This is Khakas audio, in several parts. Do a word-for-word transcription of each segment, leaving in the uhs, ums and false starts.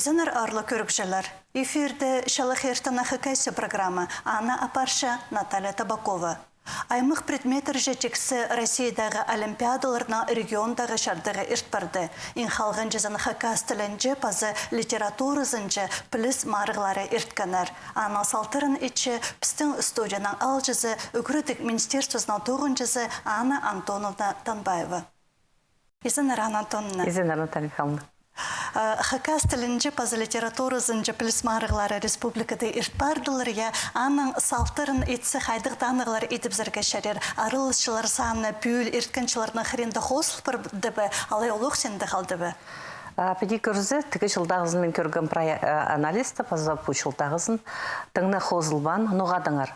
Изеннер, аарлығ кӧрігҷілер. Эфирде «Чалахай иртеннең Хакасия» программа, аны апарча Наталья Табакова. Аймах предметтерҷе тиксі Россиядағы олимпиадаларның региондағы чардығы ирт парды. Иң халғанҷызын хакас тілінҷе паза литературазынҷа піліс марығлары ирткеннер. Аның салтарын итче пістің студияның аалҷызы, ӱгредіг министерствозының тоғынҷызы Анна Антоновна Танбаева. Изеннер, Анна Антоновна. Изеннер, Наталья Михайловна. Э, хакас тілінҷе паза литературазынҷа піліс марығлары республикада ирт пардылар, я, аның салтарын итсе, хайдағ танығлар идібізерге чарир? Араласчылар саны пӱӱл ирткенҷілернің хыринда хозыл парды ба, алай олох синде халды ба? А, піди кӧрзе, тігі чылдағызын мин кӧргем прай, э, анализті, паза пу чылдағызын тың на хозылбаан, ноғадаңар.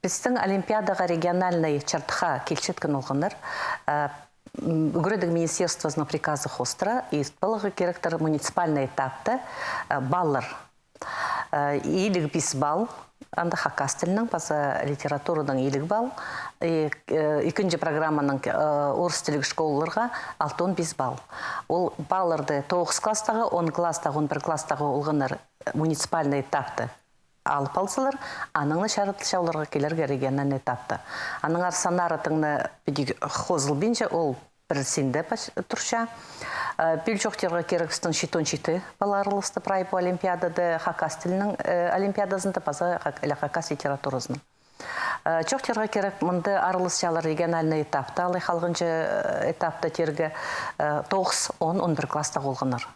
Пістің олимпиадаға региональный чардыхха килчеткен олғаннар, э, м, ӱгредіг министерствозының приказы хоостыра, ирт поларға киректер муниципальный этапта, э, баллар. Э, иліг пис балл, анда хакас тілінің паза литератураның иліг балл, и, э, ікінҷі программаның, э, орыс тіліг школаларға алтон пис балл. Ол балларды тоғыс класстағы, он класстағы, он пір класстағы олғаннар муниципальный этапта алып алзалар, анаң на чарыдылча оларға килерге региональный этапта. Аннаңар саннары тың на піди хозылбинча, ол пір синде пас-, турча. Э, пӱӱл чоохтирға кирек, пістің читон читі пала араласты прай пу олимпиадада, хакас тілінің, э, олимпиадазында паза хак-, іле хакас литературазының. Э, чоохтирға кирек, мында араласчалар региональный этапта, алай халғанҷы, э, этапта тирге, э, тоғыс, он, он пір класстағы олғаннар.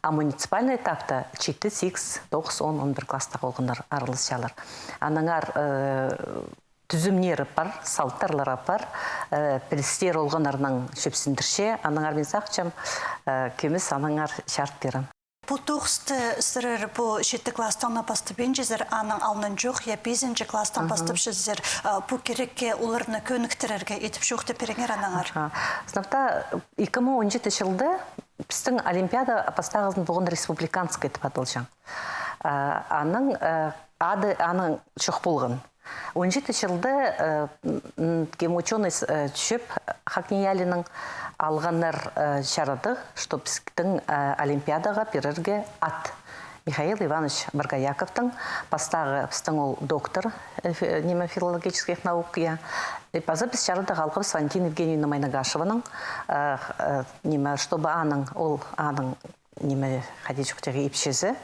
А муниципальный этапта читі, сигіс, тоғыс, он, он пір класстағы олғаннар араласчалар. Аннаңар, э, тӱзімнері пар, салтарлары пар, э, пілістері олғаннарның чӧпсіндірче, аннаңар мин сағынчам, э, кӧмес аннаңар чарыт пирем. Пу тоғысты сірер пу читі класстаң на пастабинчазар, аның алнынҷох, я, пизінҷі класстаң пастапчазар, э, пу кирекке оларны кӧніктірерге итіп чоохтап пиріңер аннаңар. Аха. Сынап та, ікі муң он читі чылда пістің олимпиада пастағызын полған республиканская тіп адалҷаң. Э, аның, э, ады аның чох полған. Он читі чылда, э, м, кем учёный, э, Чӧп Хакниялиннең алғаннар, э, чарыдығ, что пістің, э, олимпиадаға пирерге ат. Михаил Иванович Боргояковтың, пастағы пістің ол доктор, э, фи-, ниме, филологических наук, я. И паза піс чарыдығ алғабыс Валентина Евгеньевна Майнагашеваның, э, х-, э, ниме, чтобы аның, ол аның ниме, хайди чоохтирға, ипчізі,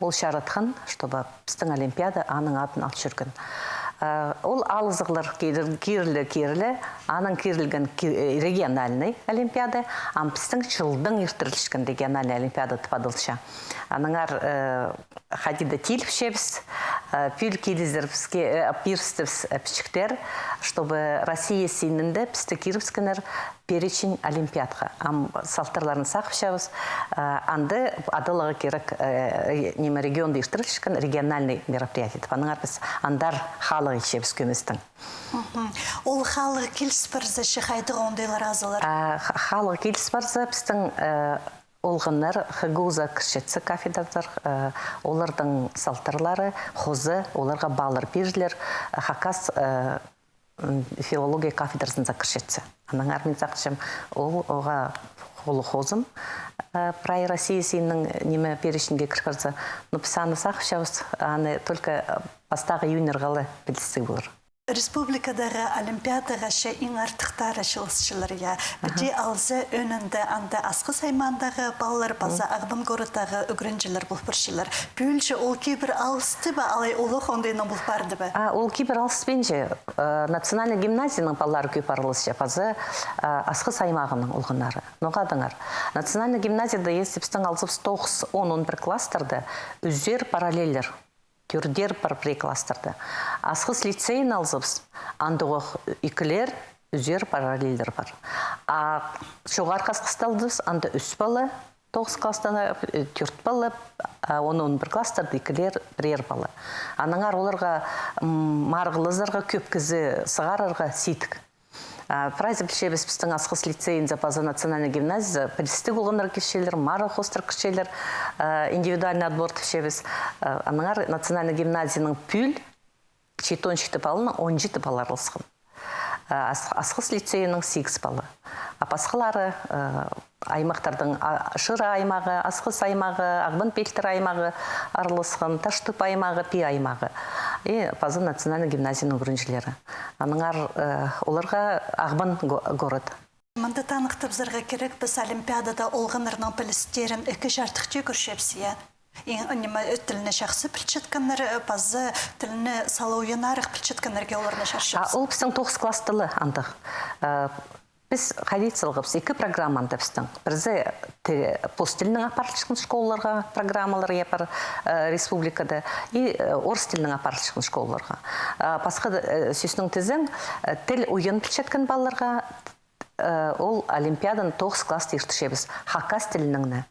ол чаратхан, чтобы пістің олимпиада аның адын ал чӧрген. Э, ол алызығлар кирі-, киріле, киріле, анаң кирілген ки-, э, региональный олимпиада, ам пістің чылдаң иртірілчеткен региональный олимпиада тіп адалча. Аннаңар, э, хайди даа тиліпчебіс, э, пӱӱл килізербіске, э, пирібістібіс, э, пічіктер, чтобы Россия синінде пісті кирібіскеннер перечень олимпиадха. Ам салтарларын сағыпчабыс, э, анда адаларға кирек, э, ниме, регионда иртірілчеткен региональный мероприятие тіп. Аннаңар піс андар халығ итчебіс кӧместең. Мгм. Ол халығ киліс парза, че хайдағ оңдайлар азылар? А, ха-, халығ киліс парза, пістің, э, олғаннар ХГУ-за кірчетсе, кафедразар, э, олардың салтарлары хоза, оларға баллар пирілер, э, хакас, э, м, филология кафедразынза кірчетсе. Аннаңар мин сағынчам, ол оға холы хозым, э, прай Россия синінің ниме, переченьге кір парза. Но піс аны сағыпчабыс, аны только, э, пастағы июньнерге ла пілістіг полар. Республикадағы олимпиадаға че иң артых тары чыылысчылар, я. Аха. Піди алза, ӧӧнінде анда Асхыс аймаандағы палалар паза Ағбан городтағы ӱгренҷілер пол парчалар. Пӱӱл че ол кибір алысты ба, алай олох оңдайнаң пол парды ба? А, ол кибір алыспинча, э, национальный гимназияның палалары кӧп араласча, паза, э, Асхыс аймағының олғаннары. Ноға адаңар? Национальный гимназияда, если пістің алзабыс тоғыс, он, он пір класстарда, ӱзер параллельлер. Тӧртер пар пірее класстарда. Асхыс лицейін алзабыс, андағох ікілер, ӱзер параллельлер пар. А Чоғархы Асхысты алзабыс, анда ӱс пала, тоғыс класстаң, э, тӧрт пала, а он, он пір класстарда ікілер, пірер пала. Аннаңар оларға, м, марығлазарға, кӧп кізі сығарарға сидік. А, прайзы пілчебіс, пістің Асхыс лицейінзер паза национальный гимназиязар пілістіг олғаннар кірчелер, марығ хоостыра кірчелер, а, индивидуальный отбор тіпчебіс. А, аннаңар национальный гимназияның пӱӱл читон читі паланаң он читі пала араласхан. А, Ас-, Асхыс лицейінің сигіс пала. А пасхалары, э, аймахтарның, а, Шира аймағы, Асхыс аймағы, Ағбан пилтірі аймағы араласхан, Таштып аймағы, Пии аймағы. И паза национальный гимназияның ӱгренҷілері. Аннаңар, э, оларға Ағбан го-, город. Мында таныхтабызарға кирек, піс олимпиадада олғаннарның пілістерін ікі чардыхти кӧрчебіс, я. Иң, ниме, тілні чахсы пілчеткеннер, паза тілні сала уйанарах пілчеткеннерге оларны чарчабыс. А ол пістің тоғыс класс тілі андағ. Э, піс хайди салғабыс, ікі программа анда пістің. Пірсі те-, пос тілінең апарылчатхан школаларға программалар я пар, э, республикада, и, э, орыс тілінең апарылчатхан школаларға. Э, пасха, э, сӧснең тізең, э, тіл уйан пілчеткен палаларға, э, ол олимпиаданы тоғыс класста иртірчебіс. Хакас тілінең не.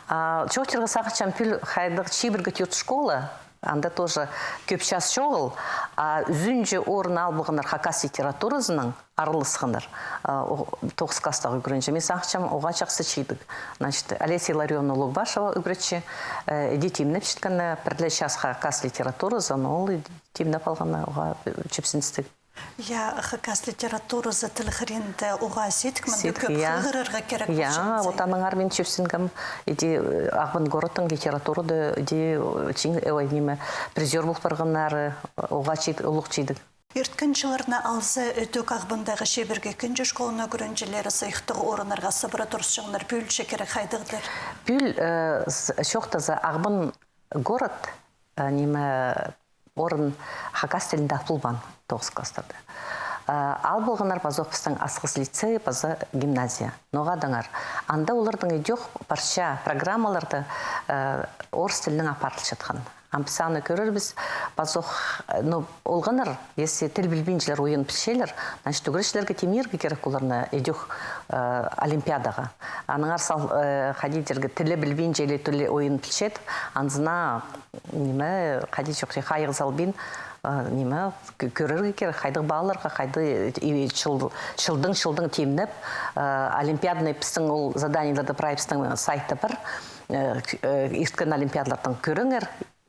А, чоохтирға сағынчам, пӱӱл хайдағ чибіргі тӧрт школа, анда тоже кӧп час чоғыл, а ӱзінҷі орын алып алғаннар хакас литературазынаң араласханнар. А, о-, тоғыс класстағы ӱгренҷі. Мин сағынчам, оға чахсы чидіг. Значит, Олеся Илларионовна Лукбашева ӱгретчі, э, іди тимнепчеткені, пір ле час хакас литературазын, ол іди тимнеп алғаны, оға, э, чӧпсіністіг. Я, хакас литературазы тіл хыринда уғаа сидік, мында кӧп хығырарға кирек. Я, вот аннаңар мин чӧпсінгем, іди, э, Ағбан городтың литературада, іди, э, чиң-, э, ой, ниме, призёр пол парғаннары, э, уғаа чид-, улуғ чидіг. Ирткен чылларны алза, ідӧк Ағбандағы чибіргі ікінҷі школаның ӱгренҷілері сыйыхтығ орыннарға сыбыра турысчаңнар, пӱӱл че кирек хайдағдыр? Пӱӱл, э, с-, чоохтаза, Ағбан город, э, ниме, орын хакас тілінде алып полбаан тоғыс класстарда. Э, алып алғаннар пазох пістің Асхыс лицей, паза гимназия. Ноға адаңар? Анда оларның идӧк парча программаларда, э, орыс тілінең апарылчатхан. Ам піс аны кӧрербіс, пазох, э, ну, олғаннар, если тіл пілбинчелер, уйан пілчелер, значит, ӱгретчілерге тимнирге кирек оларны идӧк, э, олимпиадаға. Аннаңар сал, э, хайди тирге, тілі пілбинче или тілі уйан пілчет, анзына ниме, хайди чох, хайығ салбин, а, ниме, кӧ-, кӧрерге кирек, хайдағ палаларға, хайдағ, и, чыл-, чылдаң, чылдаң тимнеп, а, олимпиадный пістің ол заданиелерді прай пістің сайтта пар, э, к-, э, ирткен олимпиадалардаң кӧріңер,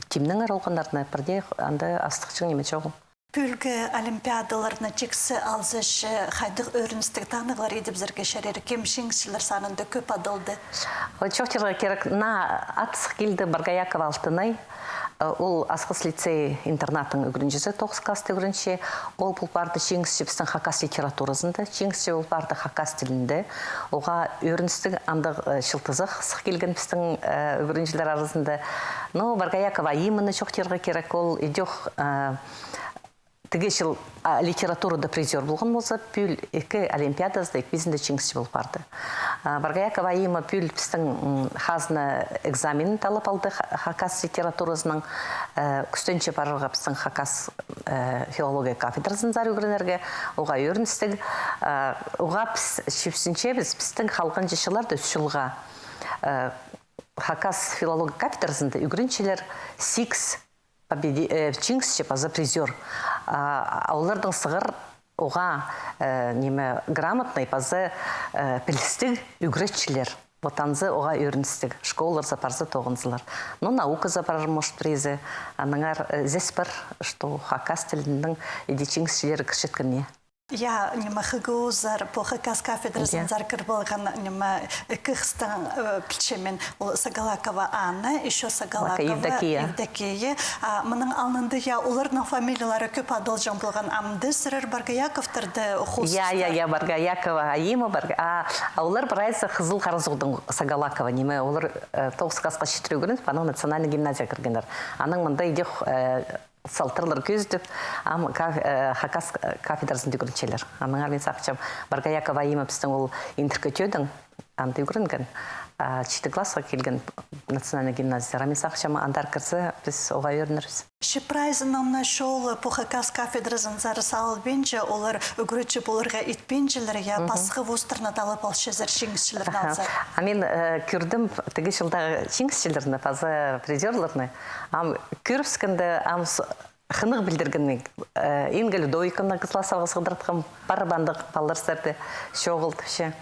тимнеңер олғаннарны, пірдее анда астығ чоң ниме чоғыл. Пӱӱлгі олимпиадаларны тиксі алза че, хайдағ ӧріністіг танығлар идібізерге чарир, кем чиңісчілер санында кӧп адалды? Ол чоохтирға кирек, наа ат сых килді, Боргоякова Алтынай, э, ол Асхыс лицей-интернаттың ӱгренҷізі, тоғыс класста ӱгренче, ол пол парды чиңісчі пістің хакас литературазында, чиңісчі пол парды хакас тілінде, оға ӧріністіг андағ, э, чылтызах сых килген пістің, э, ӱгренҷілер аразында. Но Боргоякова Аиманы чоохтирға кирек, ол идӧк, э, тігі чыл, а, литературада призёр полған полза, пӱӱл ікі олимпиадазында ікізінде чиңісчі пол парды. А, Боргоякова Аима пӱӱл пістің, м, хазна экзаменін таллап алды ха-, хакас литературазынаң, э, кӱстенче парарға пістің хакас, э, филология кафедразынзар ӱгренерге, оға ӧріністіг, э, оға піс чӧпсінчебіс, пістің халғанҷы чылларда ӱс чылға, э, хакас филология кафедразында ӱгренҷілер сигіс победи-, э, чиңісчі паза призёр. А, а оларның сығар оға, э, ниме, грамотный паза, э, пілістіг ӱгретчілер. Вот анзы оға ӧріністіг. Школаларза парза тоғынзылар. Ну, науказа парар, может, пірезі. Аннаңар, э, зэс пар, что хакас тілінің іди чиңісчілері кірчеткеніне. Я, ниме, ХГУ-зар, пу хакас кафедразынзар кір полған, ниме, ікі хыстың, э, пілчем мин, ол Сагалакова Анна, ещё Сагалакова Евдокия. Евдокия. А, мының алнында, я, оларның фамилиялары кӧп адалҷаң полған, амды сірер Боргояковтарды хос. Я, я, я, Боргоякова Аима, Борго-, а, а олар прайзы Хызыл Харазуғның Сагалакова, ниме, олар, э, тоғыс классха читіре ӱгреніп, анаң национальный гимназия кіргеннер. Анаң мында идӧк, э, салтырлар кӧзідіп, ам ка-, э, хакас, э, кафедразында ӱгренчелер. Аннаңар мин сағынчам, Боргоякова Аима пістің ол Индіркі Тӧӧнің, анда ӱгренген, а, читі классха килген национальный гимназияға. Мин сағынчам, андар кірзе, піс оға ӧрінербіс. Че прайзының на чолы пу хакас кафедразынзар салылбинча, олар ӱгретчі поларға ит пинчелер, я, пасха вузтарны таллап алчазар чиңісчілерні алза. А мин, э, кӧрдім тігі чылдағы чиңісчілерні, паза призёрларны. Ам кӧрібіскенде, ам с-, хынығ пілдіргеннең, э, Инга Людовиковна Кызласоваға сығдыратхам, пар ба андағ палалар сірерде, чоғыл тіпче.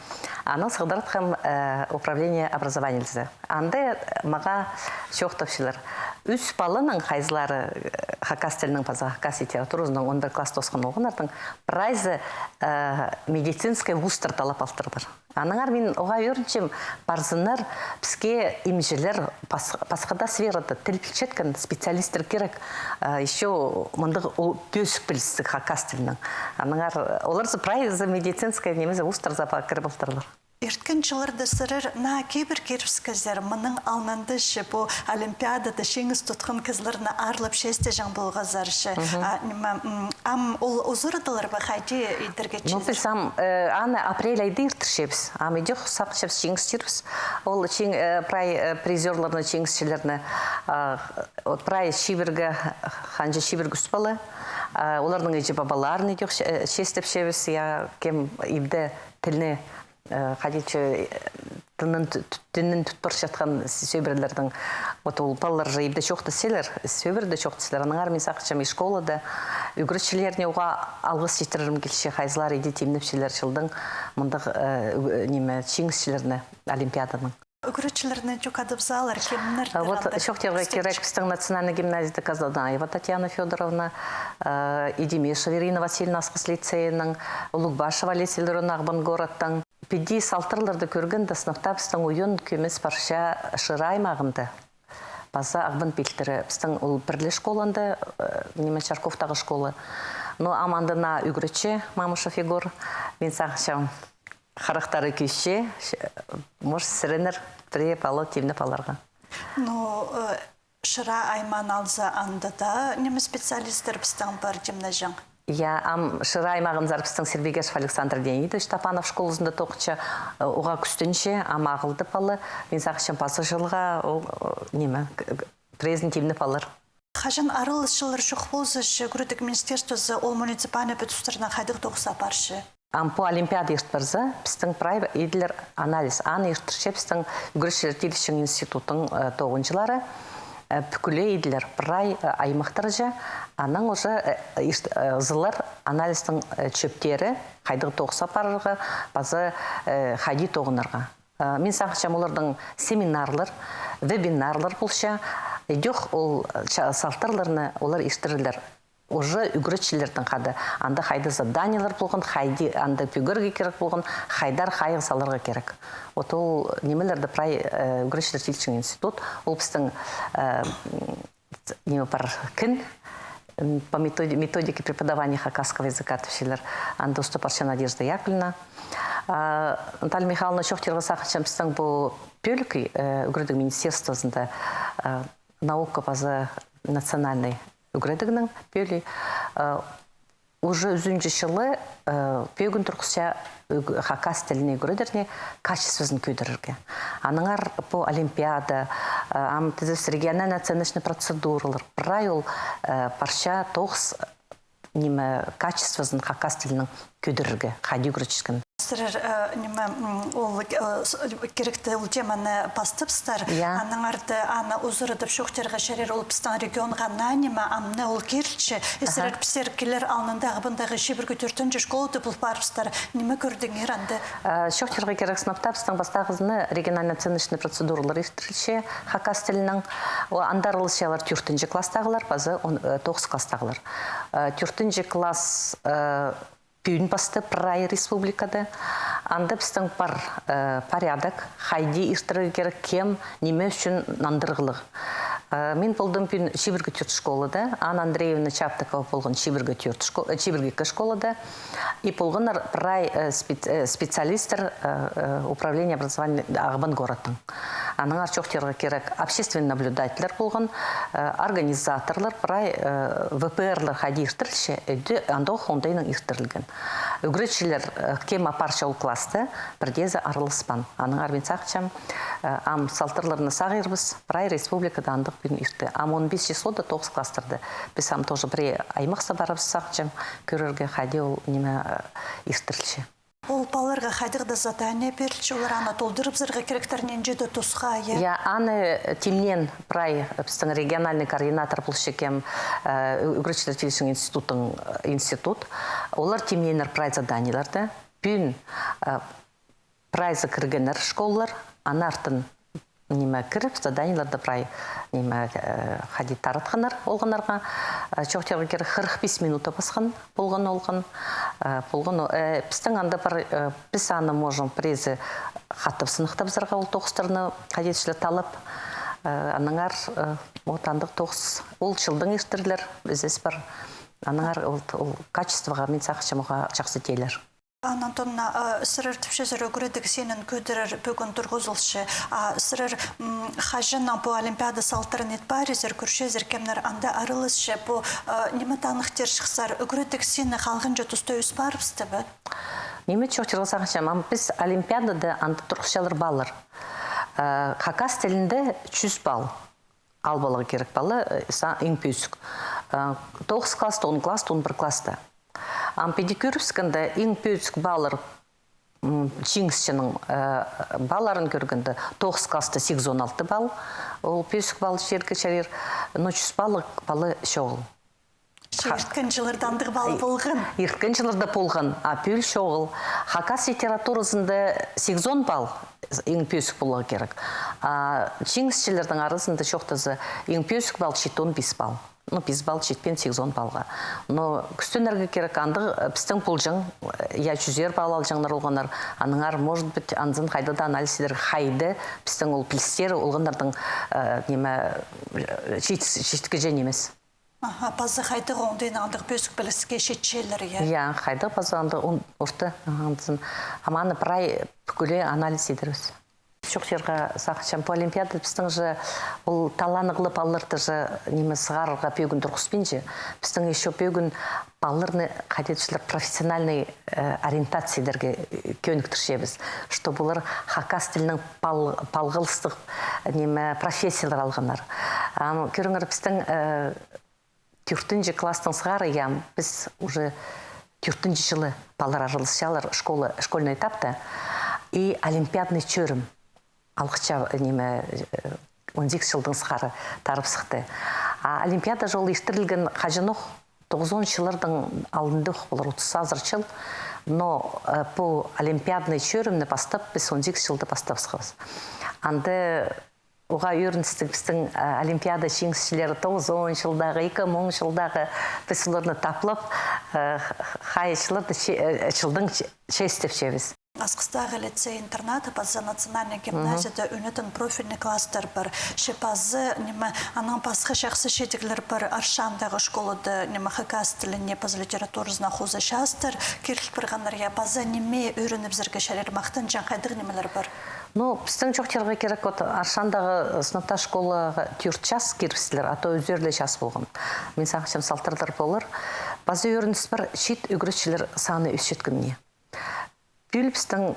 Анаң сығдыратхам, э, управление образованиезі. Анда мағаа чоохтапчалар. Ӱс паланың, хайзылары, э, хакас тілінің паза хакас литературазының он пір класс тоосхан олғаннарның, прайзы, э, медицинскай вузтарда ла палтырлар. Аннаңар мин оға ӧрінчем, парзыннар, піске имҷілер, пас-, пасха даа сферада тіл пілчеткен специалисттер кирек, э, ещё мындағ ол тӧзік пілістіг хакас тілінің. Аннаңар олар за, прайзы медицинскай немесе вузтарза па кіріп алтырлар. Ирткен чылларда сірер наа кибір кирібіскезер, мының алнында че пу олимпиадада чиңіс тутхан кізілерні аарлап честеҷең полғазар че. А, ниме, м, ам ол узарадылар ба, хайди идерге? Ну, чидер? Піс ам, э, аны апрель айда иртірчебіс. Ам идӧк сағынчабыс чиңісчебіс. Ол чиң-, э, прай, э, призёрларны, чиңісчілерні, а, вот прай чибіргі, ханҷа чибіргі ӱс пала, а, оларның іҷе-пабаларын идӧк че-, э, честепчебіс, я, кем ибде тілні э, хайди че, э, тынын т-, т-, тынын тут парчатхан с-, сӧбірелернің, вот ол палалар же ибде чоохтасчалар, сӧбіреде чоохтасчалар. Аннаңар мин сағынчам, и школада ӱгретчілеріне уғаа алғыс читірерім килче, хайзылар иди тимнепчелер чылдың мындағ, э, ӱг-, ниме, чиңісчілерні олимпиаданың. Ӱгретчілерні тӱк адап салар, кемнер? А вот чоохтирға кирек, пістің национальный гимназияда Казанаева Татьяна Фёдоровна, э, Идимешева Ирина Васильевна Асхыс лицейінің, Улугбашева Олеся Илларионовна Ағбан городтың. Піди салтарларды кӧргенде, сынап таа пістің ойын кӧмес парча Шира аймағында. Паза Ағбан пилтірі, пістің ол пір ле школада, э, ниме, Чарковтағы школа. Но ам анда наа ӱгретчі Мамышев Егор, мин сағынчам, харахтары кӧсче, может, сірернер пірее пала тимнеп аларға. Ну, э, Шира аймаан алза, анда даа ниме, специалисттер пістің пар тимнеҷең? Я, ам Шира аймағынзар пістің Сербегешев Александр Леонидович Топанов школазында тоғынча, э, уғаа кӱстенче, ам ағылды пала, мин сағынчам, паза чылға ол, э, ниме, к-, к-, пірезін тимнеп алар. Хаҷан араласчылар чох полза, че ӱгредіг министерствозы ол муниципальный пӱдістірні хайдағ тоғыс апарча? Ам пу олимпиада ирт парза, пістің прай иділер анализ. Аны иртірче пістің ӱгретчілер тилҷең институттың, э, тоғынҷылары, э, пӱкӱле иділер прай, э, аймахтарҷа, анаң уже, э, ирт-, э, ызылар анализтің, э, чӧптері, хайдағ тоғыс апарарға, паза, э, хайди тоғынарға. Э, мин сағынчам, оларның семинарлар, вебинарлар полча, идӧк ол, э, ча-, салтарларны олар иртірерлер. Уже ӱгретчілернің хада, анда хайдағ заданиелер полған, хайди анда пӧгерге кирек полған, хайдар хайығ саларға кирек. Вот ол нимелерді прай, э, ӱгретчілер тилҷең институт, ол пістің, э, м, ниме пар, кин, м, по методи-, методике преподавания хакасского языка тіпчелер. Анда устап парча Надежда Яковлевна. А, Наталья Михайловна, чоохтирға сағынчам, пістің пу пӧлік, э, ӱгредіг министерствозында, э, наука паза национальный ӱгредігнің пӧлии, э, уже ӱзінҷі чылы, э, пӧгін турғысча ӱг-, хакас тіліне ӱгредерні качествозын кӧдірерге. Аннаңар пу олимпиада, э, ам тізес региональный оценочный процедуралар, прай ол, э, парча тоғыс, ниме, качествозын хакас тілінің кӧдірерге, хайди ӱгретчеткен. Сірер, э, ниме, м, ол, э, с-, киректі ол теманы пастапсыздар. Я. Аннаңар даа аны узарадып чоохтирға чарир, ол пістің регионға наа ниме, ам на ол килче. И сірер пісер килер алнында Ағбандағы чибіргі тӧртінҷі школада пол парыбызар. Ниме кӧрдіңер анда? Э, чоохтирға кирек, сынап таа пістің пастағызына региональный оценочный процедуралар иртірілче хакас тілінің. О, анда араласчалар тӧртінҷі класстағылар, паза он, э, тоғыс класстағылар. Э, тӧртінҷі класс, э, пӱӱн пасты прай республикада. Анда пістің пар, э, порядок, хайди иртірерге кирек, кем, ниме ӱчӱн нандырығлығ. Э, мин полдым пӱӱн чибіргі тӧрт школада, Анна Андреевна Чаптыкова полған чибіргі тӧрт шко-, э, чибіргі ікі школада. И полғаннар прай, э, спец-, э, специалисттер, э, э, управления образования Ағбан городтың. Аннаңар чоохтирға кирек, общественный наблюдательлер полған, э, организаторлар, прай, э, В П Р-лар хайди иртірілче, ідӧк андох оңдайнаң иртірілген. Ӱгретчілер, э, кем апарча ол класты, пірдеезі араласпаан. Аннаңар мин сағынчам, э, ам салтарларны сағирбыс, прай республикада андох пӱӱн иртті. Ам он пис числода тоғыс класстарда. Піс ам тоже пірее аймахха парарбыс, сағынчам, кӧрерге, хайди ол ниме, э, иртірілче. Ол палаларға хайдағ-да задание пирілче, олар аны толдырыбызарға киректер, нинҷе-де тусха, я? Я, аны тимнеен прай, э, пістің региональный координатор полча кем, э, ӱ-, ӱгретчілер тилҷең институттың, э, институт. Олар тимнееннер прай заданиелерді. Пӱӱн, э, прайзы кіргеннер школалар, аннаңар ниме, кіріп, заданиелерді прай, ниме, э, хайди таратханнар олғаннарға. Э, чоохтирға кирек, хырых пис минута пасхан полған олған. Э, полған о-, э, пістің анда пар, э, піс аны можем пірезі хатап сынап табызарға ол тоғыстарны, хайди чіли талап. Э, аннаңар, э, вот андағ тоғыс. Ол чылдаң иртірлер, ізес пар. Аннаңар ол, ол качествоға, мин сағынчам, оға чахсы теелер. Анна Антоновна, а, сірер тіпчезер, ӱгредіг синін кӧдірер пӧгін турғызылча. А сірер, м, хаҷаннаң пу олимпиада салтарын ит парирзар, кӧрчезер, кемнер анда араласча, пу, а, ниме танығ тирчезер, ӱгредіг сині халғанҷы туста ӧс парыбысты ба? Ниме чоохтирға сағынчам, ам піс олимпиадада анда турғысчалар баллар. Э, хакас тілінде чӱс балл. Алып аларға кирек пала, э, са-, иң пӧзік. Э, тоғыс класста, он класста, он пір класста. Ам піди кӧрібіскенде, иң пӧзік баллар, м, чиңісчінің, э, балларын кӧргенде, тоғыс класста сигізон алты балл, ол пӧзік балл чирге чарир, но чӱс баллығ пала чоғыл. Че ирткен чылларда андағ балл полған. Ирткен чылларда полған, а пӱӱл чоғыл. Хакас литературазында сигізон балл, иң пӧзік поларға кирек. А чиңісчілернің аразында чоохтаза, иң пӧзік балл читон пис балл. Ну, пис балл читпин сигізон баллға. Но кӱстенерге кирек, андағ, э, пістің полҷаң, э, я чӱзер балл алҷаңнар олғаннар, аннаңар, может быть, анзын хайда да анализ идер, хайда пістің ол пілістері олғаннардың, э, ниме, э, чит-, читкіҷең нимес. Аха, паза хайдағ оңдайнаң андағ пӧзік піліске читчелер, я? Я, хайдағ паза андағ он-, орта, аха, анзын. Ам аны прай пӱкӱле анализ идербіс. Чоохтирға сағынчам, пу олимпиада пістің же ол таланығлы палаларды же ниме сығарарға пӧгін турғыспинча. Пістің ещё пӧгін палаларны, хайди тіпчелер, профессиональный, э, ориентация идерге, э, кӧніктірчебіс. Чтобы олар хакас тілінің пал-, палғалыстығ, ниме, профессиялар алғаннар. Ам, кӧріңер, пістің, э, тӧртінҷі класстаң сығара, я, піс уже тӧртінҷі чылы палалар араласчалар школа, школьный этапта, и олимпиадный чӧрім алғыҷа, ниме, э, он сигіс чылдаң сығара тарап сыхты. А олимпиада же ол иртірілген хаҷанох, тоғызон чылларның алнында ох полар, отыс азыра чыл, но, э, пу олимпиадный чӧрімні пастап, піс он сигіс чылда пастап сыхпаабыс. Анда оға ӧріністіг пістің, а, олимпиада чиңісчілері тоғызон чылдағы, ікі муң чылдағы, піс оларны таплап, а, х-, х-, хайы чылларда че-, э, чылдаң че-, честепчебіс. Асхыстағы лицей-интернат паза национальный гимназияда ӱнетін профильный класстар пар. Че паза, ниме, анаң пасха чахсы чидіглер пар, Аршандағы школада, ниме, хакас тіліне паза литературазына хоза частар киріл парғаннар, я, паза ниме ӧрінібізерге чарир, махтанҷаң хайдағ нимелер пар? Ну, пістің чоохтирға кирек, вот, Аршандағы, э, сынап та школаға тӧрт час кирібістілер, а то ӱзер ле час полған. Мин сағынчам, салтарлар полар. Паза ӧрініс пар, чиит ӱгретчілер саны ӧсчеткеніне. Пӱӱл пістің,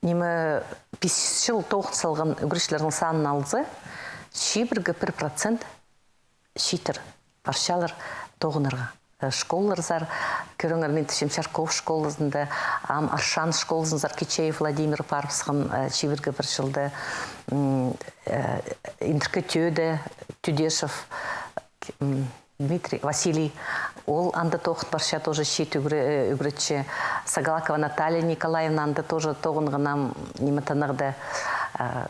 ниме, пис чыл тоғын салған ӱгретчілернің санын алза, чибіргі пір процент чииттер парчалар тоғынарға. Э, школаларзар, кӧріңер, мин тіпчем, Чарков школазында, ам Аршан школазынзар Кичеев Владимир парыбысхан, э, чибіргі пір чылда, м, э, Индіркі Тӧӧде Тюдешев, м, Дмитрий, Василий, ол анда тоғын парча, тоже чиит ӱгре-, э, ӱгретчі. Сагалакова Наталья Николаевна анда тоже тоғынған, ам, ниме, тынағда, э,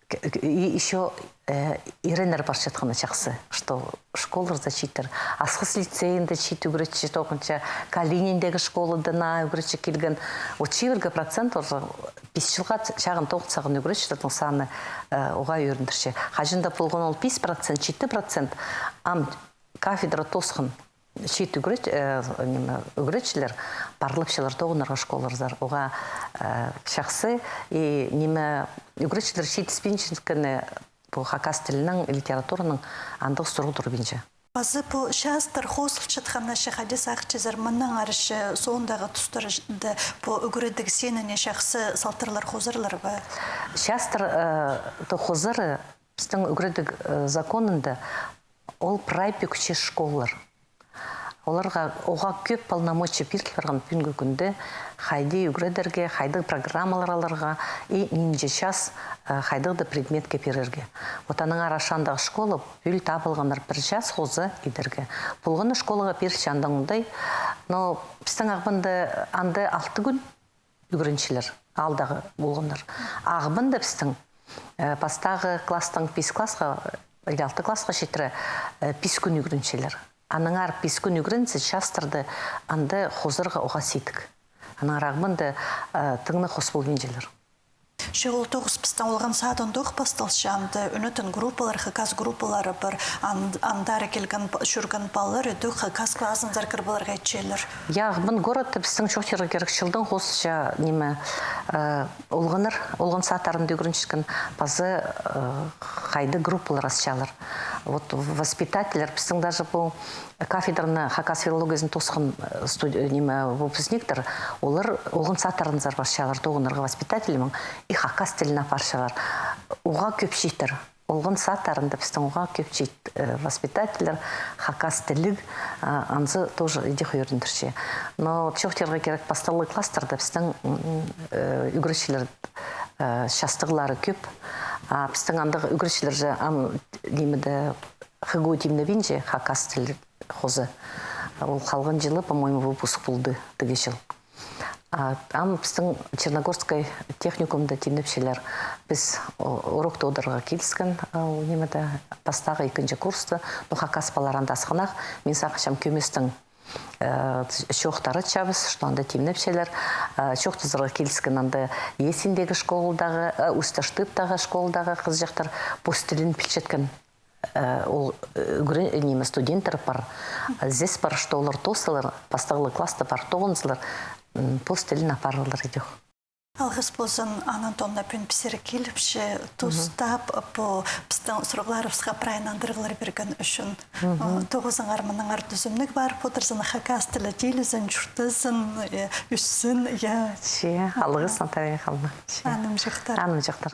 К-, к-, и ещё, э, иреннер парчатханы чахсы, что школаларзар чииттер. Асхыс лицейінде чиит ӱгретчі тоғынча, Калининдегі школада наа ӱгретчі килген. Вот чибіргі процент уже пис чылға т-, чағын тоғын салған ӱгретчілернің саны, э, оға ӧріндірче. Хаҷан даа полған ол пис процент, читі процент, ам кафедра тоосхан. Чиит ӱгрет-, э, ниме, ӱгретчілер парлапчалар тоғынарға школаларзар. Оға, э, чахсы, и, ниме, ӱгретчілер читіспинчеткені пу хакас тілінің, литератураның андағ сурығ турбинча. Паза пу частар хозылчатханнаң, че хайди сағынчазар, мыннаң ары че соондағы тустарда пу ӱгредіг синіне чахсы салтарлар хозарлар ба? Частар, э, то хозары пістің ӱгредіг, э, законында ол прай пӱкче школалар. Оларға, оға кӧп полномочия пиріл парған пӱӱнгі кӱнде, хайди ӱгредерге, хайдағ программалар аларға и нинҷе час, э, хайдағ даа предметке пирерге. Вот аннаңар Аршандағы школа пӱӱл табылғаннар пір час хоза идерге. Полған на школаға пирче андағ оңдай, но пістің Ағбанда анда алты кӱн ӱгренчелер, аалдағы полғаннар. Ағбанда пістің Э, пастағы класстаң пис классха, или алты классха читіре, э, пис кӱн ӱгренчелер. Аннаңар пис кӱн ӱгрензе, частырды анда хозарға уғаа сидік. Аннаңар Ағбанда, э, тың на хос полбинчалар. Че ол тоғыс пістің Олған садында ох пасталча, анда ӱнетін группалар, хакас группалары пар, ан-, андар килген па-, чӧрген палалар идӧк хакас клазынзар кір поларға итчелер. Я, Ағбан городта пістің чоохтирға кирек, чылдаң хозынча, ниме, э, олғаннар, Олған садтарында ӱгренчеткен, паза, э, хайдағ группалар асчалар. Вот воспитательлер, пістің даже пу кафедраны хакас филологиязын тоосхан, э, студ-, э, ниме, выпускниктер, олар Олған садтарынзар парчалар тоғынарға воспитательлернең, и хакас тілін апарчалар. Уғаа кӧп читір. Олған садтарында пістің уғаа кӧп чит, э, воспитательлер, хакас тіліг, а, анзы тоже идӧк ӱгрендірче. Но чоохтирға кирек, пастағы класстарда пістің, м, э, ӱгретчілер, э, частығлары кӧп. А пістің андағ ӱгретчілер же ам, нимеде, ХГУ тимнебинче хакас тілі хоза. Ол халған чылы, по-моему, выпуск полды тігі чыл. А, ам пістің Черногорскай техникумда тимнепчелер. Піс, о, урок тоодырарға киліскен, а, ол нимеде, пастағы, ікінҷі курста, ну, хакас палалар анда асхынах, мин сағынчам, кӧместең, э, чоохтаратчабыс, что анда тимнепчелер. Э, чоохтазарға киліскен анда Есиндегі школдағы, э, Усть-Таштыптағы школдағы хызыҷахтар пос тілін пілчеткен. Э, ол, э, ӱгре-, ниме, студенттер пар, э, ізес пар, что олар тоозалар, пастағы класста пар тоғынзалар, м, пос тілін апарарлар идӧк. Алғыс ползын, Анна Антоновна, пӱӱн пістерге киліпче, тустап, пу пістің сурығларыбысха прай нандырығлар пирген ӱчӱн. Э, тоғызыңар мынаңар тӱзімніг парып одырзын, хакас тілі тилізін, чуртазын, э, ӧссін, я. Че, алғыс, Наталья Михайловна. Че. Анымҷохтар. Анымҷохтар.